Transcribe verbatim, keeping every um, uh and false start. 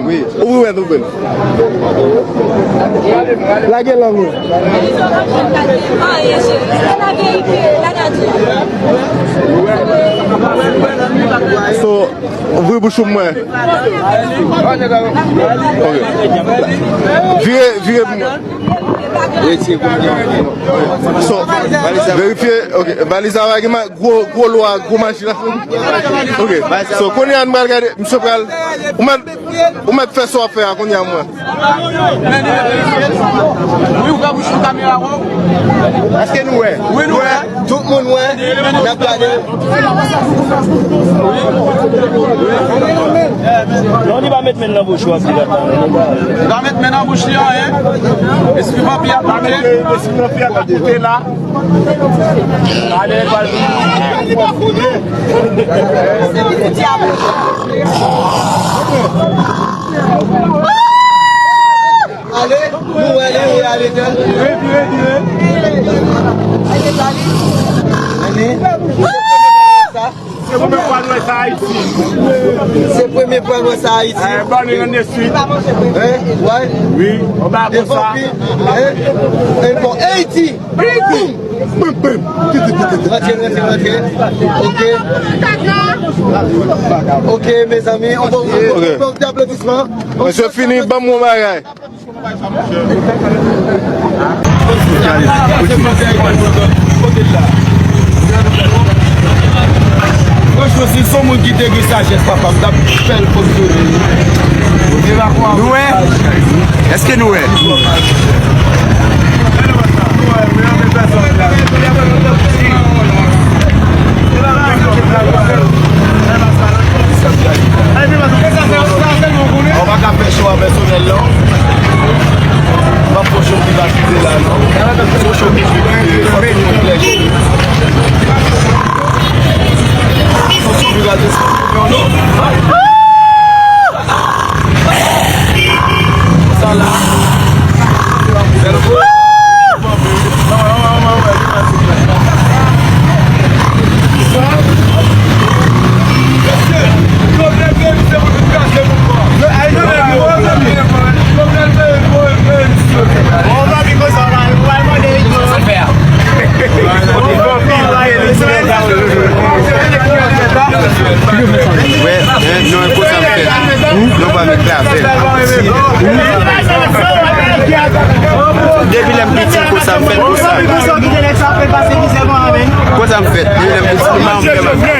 Wi, ouvri w, ouvri l. Lage lang ou. So, ouvri bouch ou mwen. Ok. Vire, vire pou mwen. So, verifye, ok, valiz la pa gen ma-, gwo, gwo lwa, gwo maji la. Ok, so, kounye a nou pral gade, misye pral, ou mèt, ou mèt fè sa w ap fè a, kounye a mwen. Wi, ou ka bouch kamera, wè. Èske nou wè? Wi, nou wè. Tout moun wè, n ap gade. Non, li pa met men nan bouch ou, ap di la. Li pa met men nan bouch li, anyen. Espri vanpi ap monte. Espri vanpi ap monte la. Ale, pral. Ale, nou wè li, wi, ale, tèl. Vire, vire, vire. Ale. Se premye fwa nou wè sa Ayiti. Se premye fwa nou wè sa Ayiti. Eh, bon, nou nan de suite. Hein? Ouais. Wi, on va konsa. Epi, hein? Epi, Ayiti. Boum! Boum, boum! Rantre, rantre, rantre. Ok. Ok, mezanmi, on va, on va, on va applaudissement. Mesye fini, ban m yon bagay. Franchman, si se yon moun ki te gen sajès, papa, m t ap fè l fonksyone. Nou wè? Èske nou wè? Ou pa ka fè cho a pèsonèl, non. M ap fè cho privatize la, non. Fè cho privatize, fò tout moun klè. Fè cho privatize, non. Sa la. Wè, non, konsa m fè. Non, pa met la fè. Depi lè m piti, konsa m fè, konsa. Konsa m fè. Depi lè m piti, konsa m fè.